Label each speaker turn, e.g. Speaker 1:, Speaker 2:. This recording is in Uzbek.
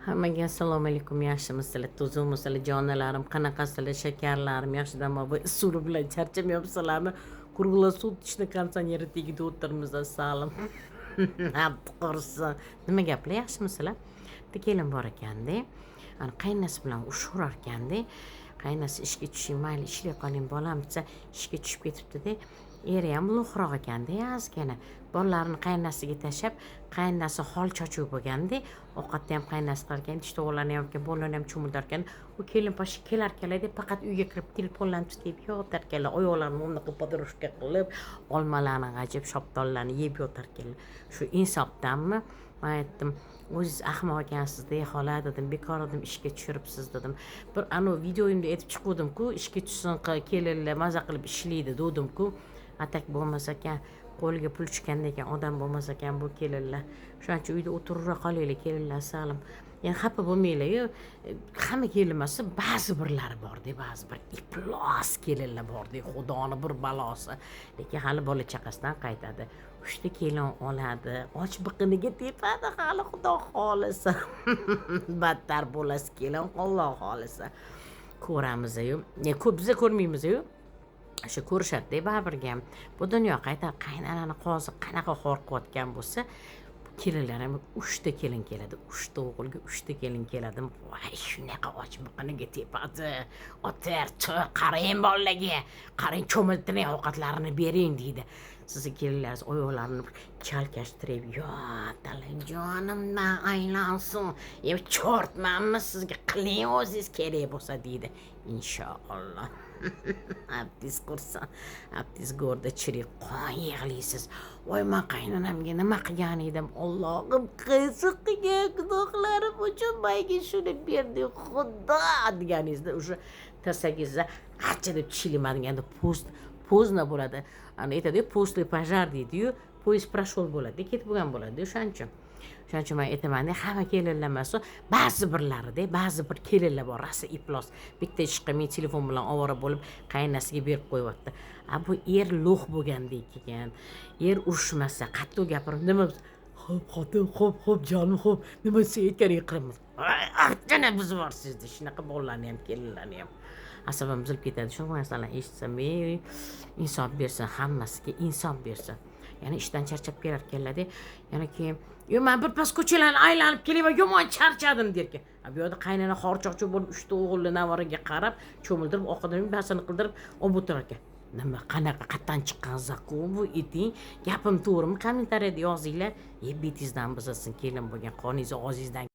Speaker 1: Hammaga assalomu alaykum. Yaxshimisizlar, tuzukmisizlar, jonalarim, qanaqasizlar, shakarlarim, yaxshi dam usuli bilan charchamayapsizlarmi? Круглосуточный konditsioner tagida o'tiribmiz, asalim. Qursin. Nima gaplar, yaxshimisizlar? Bitta kelin bor ekanda, ana qaynonasi bilan urushaverar ekanda. Qaynonasi ishga tushing, mayli, ishlay qoling, bolam desa, ishga tushib ketibdida. Eri ham ulug'roq ekanda ozgina. Bolalarini qaynonasiga tashlab, qaynonasi xol chochuv bo'lganda, ovqatni ham qaynonasi qilar ekan, idish tovoqlarni ham, bolalarni ham cho'miltirar ekan. U kelin poshi kelar ekanlarda, faqat uyga kirib telefonlarni tutib yotar ekanlar, oyoqlarini bunaqa подружка qilib, olmalarni g'ajib, shoptollarni yeb yotar ekanlar. Shu insofdanmi? Man aytdim, o'zingiz ahmoq ekansizda, xola dedim, bekor dedim ishga tushiribsiz dedim. Bir anavi videoyimda aytib chiquvdim-ku, ishga tushsin kelinlar, maza qilib ishlaydi degdim-ku. А так bo'lmas ekan, qo'liga pul tushgandan keyin odam bo'lmas ekan bu kelinlar. Shuning uchun uyda o'tiravera qolinglar, kelinlar, asalim. Yani xafa bo'lmanglar-yu, hamma kelin emas, ba'zi birlari borda, ba'zi bir iflos kelinlar borda, xudoni bir balosi. Lekin hali bola chaqasidan qaytadi. Uchta kelin oladi, och biqiniga tepadi hali, xudo xohlasa. Battar bo'lasiz kelin, Alloh xohlasa. Ko'ramiz-yu. Ko'p biza ko'rmaymiz-yu. O'sha ko'rishadi-da baribirga ham. Bu dunyo qayta qaynonani qozi qanaqa xor qilayotgan bo'lsa, kelinlar ham uchta kelin keladi, uchta o'g'ilga uchta kelin keladi. Voy, shunaqa och biqiniga tepadi. O'tir, qarang bolalarga, qarang, cho'miltiring, ovqatlarini bering deydi. Sizni kelinlaringiz oyoqlarini chalkashtirib, yotdilar, jonimdan aylansin. E, чёрт manmi sizga, qiling o'zingiz kerak bo'lsa deydi. Inshaalloh. Abdiz qursin, abdiz go'rda chirik qon yig'laysiz. Voy, man qaynonamga nima qilgan edim, Allohim, qaysi qilgan gunohlarim uchun menga shuni berding, xudo deganingizda o'sha tirsagingizda acha deb tishlayman поздно bo'ladi. Ana aytadiyu, после пожар deydiyu, поезд прошел bo'ladi, ketib bo'lgan bo'ladi. O'shaning uchun man aytamanda, hamma kelinlar emas, ba'zi birlarida, ba'zi bir kelinlar bor rosa iflos, bitta ish qilmay telefon bilan ovora bo'lib, qaynonasiga berib qo'yyapti. A bu er лох bo'lgandan keyin, er urushmasa, qattiq gapirib, nima, "Xo'p, xotin, xo'p, xo'p, jonim, xo'p, nima desa aytganing qilamiz", artini buzib yuborsangiz, shunaqa bolalarni ham, kelinlarni ham asabim buzilib ketadi shu narsalarni eshitsam. Ey, insof bersin hammasiga, insof bersin. Yana ishdan charchab kelar ekanlarda, yana keyin, "Yo, man birpas ko'chalarni aylanib kelayman, yomon charchadim", derkan. Bu yoqda qaynona xorchoqchi bo'lib, uchta o'g'illi nevaraga qarab, cho'miltirib, ovqatini, basini qildirib olib o'tirar ekan. Nima, qanaqa, qayerdan chiqqan закон bu, ayting? Gapim to'g'rimi, kommentariyada yozinglar. E, betingizdan buzilsin, kelin bo'lgan qoningizni og'zingizdan.